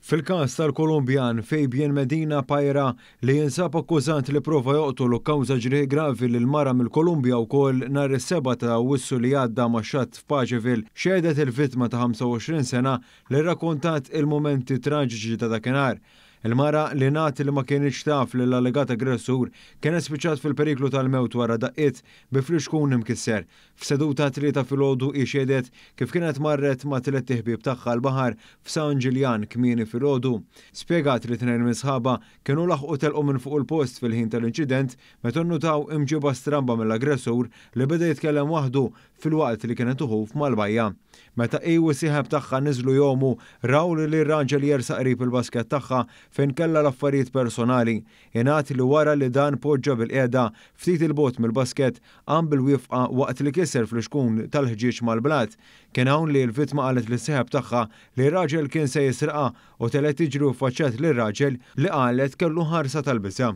Fil-każ tal-Kolumbjan Fabian Medina Paira li jinsab akkużat li prova joqtol u kkawża ġrieħi gravi lil mara mill-Kolumbja wkoll nhar is-7 ta' Awwissu li għadda max-xatt f'Paceville, xehdet il-vittma ta' 25 sena li rrakkontat il-mumenti traġiċi ta' dakinhar. Il-mara, li ngħad li ma kinitx taf li l-allegat aggressur kienet spiċċat fil-periklu tal-mewt wara daqqiet bi flixkun imkisser. F'seduta t-Tlieta filgħodu hi xehdet kif kienet marret ma' tlett iħbieb tagħha l-baħar f'San Ġiljan kmieni filgħodu. Spjegat li tnejn minn sħabha kienu laħqu telqu minn fuq il-post fil-ħin tal-inċident meta nnutaw imġiba stramba mill-aggressur li beda jitkellem waħdu filwaqt li kienet uħuf mal-bajja. Meta hi u s-sieħeb tagħha niżlu jgħumu, raw li r-raġel jersaq qrib il-basket tagħha fejn kellha l-affarijiet personali. Ingħad li wara li dan poġġa bilqiegħda ftit 'il bogħod mill-basket, qam bil-wifqa waqt li kisser flixkun tal-ħġieġ mal-blat. Kien hawn li l-vittma qalet lis-sieħeb tagħha li r-raġel kien se jisraqha u telgħet tiġri u ffaċċjat lir-raġel li qalet kellu ħarsa tal-biża'.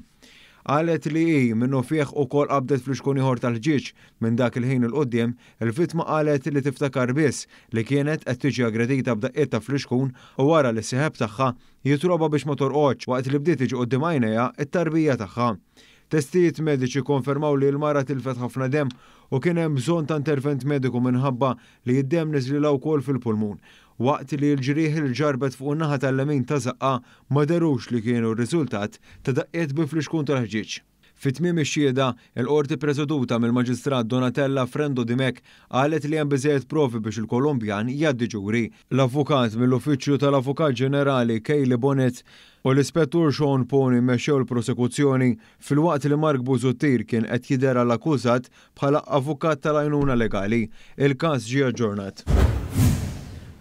Qalet li hi minnufih ukoll qabdet flixkun ieħor tal-ħġieġ. Minn dak il-ħin 'il quddiem, il-vittma qalet li tiftakar biss li kienet qed tiġi aggredita b'daqqiet ta' flixkun u wara li s-sieħeb tagħha jitrobha biex ma torqodx waqt li bdiet tiġi quddiem għajnejha t-tarbija tagħha. Testijiet mediċi kkonfermaw li l-mara tilfet ħafna demm u kien hemm bżonn ta' intervent mediku minħabba li d-demm niżlilha wkoll fil-pulmun. Waqt li l-ġrieħi li ġarrbet fuq in-naħa tal-lemin ta' żaqqha ma dherux li kienu r-riżultat ta' daqqiet bi flixkun tal-ħġieġ. Fi tmiem ix-xhieda, il-Qorti ppreseduta mill-Maġistrat Donatella Frendo Dimech qalet li hemm biżżejjed provi biex il-Kolumbjan jgħaddi ġuri. L-avukat mill-Uffiċċju tal-Avukat Ġenerali Kaylie Bonett u l-Ispettur Sean Pony mexxew il-prosekuzzjoni filwaqt li Mark Busuttil kien qed jidher għall-akkużat bħala avukat tal-għajnuna legali. Il-każ ġie aġġornat.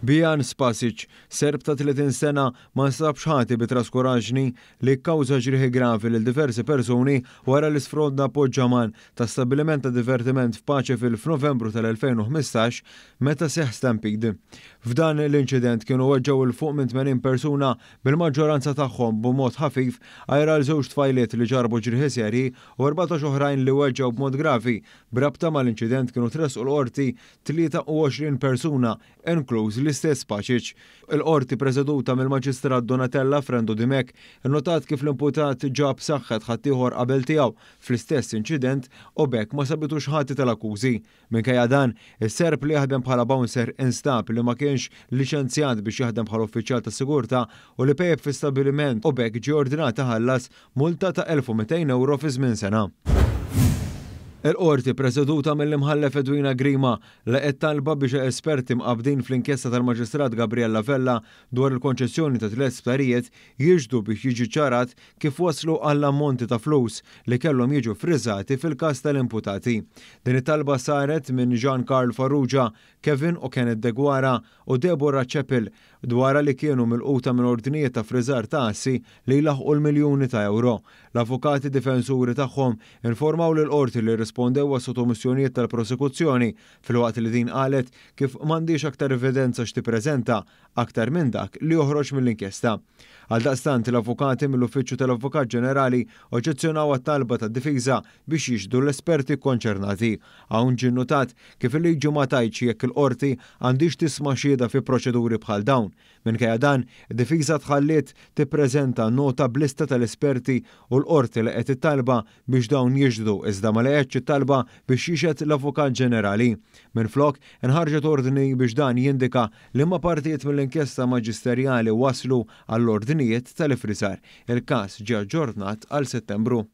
Bijan Spasic, Serb ta' 30 sena, ma nstabx ħati bi traskuraġni li kkawża ġrieħi gravi lil diversi persuni wara li sfronda poġġaman ta' stabbiliment ta' divertiment f'Paceville f'Novembru tal-2015 meta seħħ stampede. F'dan l-inċident kienu weġġgħu 'l fuq minn 80 persuna bil-maġġoranza tagħhom b'mod ħafif għajr għal żewġ tfajliet li ġarrbu ġrieħi serji u 14 oħrajn li weġġgħu b'mod gravi. B'rabta mal-inċident kienu tressqu l-Qorti 23 persuna, inkluż l-istess Pacic. Il-Qorti preseduta mill-Maġistrat Donatella Frendo Dimech innotat kif l-imputat ġab saħħet ħaddieħor qabel tiegħu fl-istess inċident u b'hekk ma sabitux ħati tal-akkużi. Minkejja dan, is-Serb li jaħdem bħala bouncer instab li ma kienx liċenzjat biex jaħdem bħala uffiċjal tas-sigurtà u li pejjep fi stabbiliment u b'hekk ġie ordnat iħallas multa ta' 1,200 ewro fi żmien sena. Il-Qorti, preseduta mill-Imħallef Edwina Grima, laqgħet talba biex esperti mqabbdin fl-inkjesta tal-Maġistrat Gabriella Vella dwar il-konċessjoni ta' tliet sptarijiet jixhdu biex jiġi ċċarat kif waslu għall-ammonti ta' flus li kellhom jiġu ffriżati fil-każ tal-imputati. Din it-talba saret minn Jean Carl Farrugia, Kevin u Kenneth Deguara u Deborah Chappell dwarha li kienu milquta minn ordnijiet ta' ffriżar ta' assi li jlaħħqu l-miljuni ta' ewro. L-avukati difensuri tagħhom informaw lill-Qorti li rrispondew għas-sottomissjonijiet tal-prosekuzzjoni filwaqt li din qalet kif m'għandhiex aktar evidenza x'tippreżenta aktar minn dak li joħroġ mill-inkjesta. Għaldaqstant, l-avukati mill-Uffiċċju tal-Avukat Ġenerali oġġezzjonaw għat-talba tad-difiża biex jixhdu l-esperti kkonċernati. Hawn ġie nnutat kif il-liġi ma tgħidx jekk il-Qorti għandhiex tisma' xhieda fi proċeduri bħal dawn. Minkejja dan, id-difiża tħalliet tippreżenta nota b'lista tal-esperti u l-Qorti laqgħet it-talba biex dawn jixhdu iżda ma laqgħetx it-talba biex jixhed l-Avukat Ġenerali. Minflok, inħarġet ordni biex dan jindika liema partijiet mill-inkjesta maġisterjali wasslu għall-ordnijiet tal-iffriżar. Il-każ ġie aġġornat għal Settembru.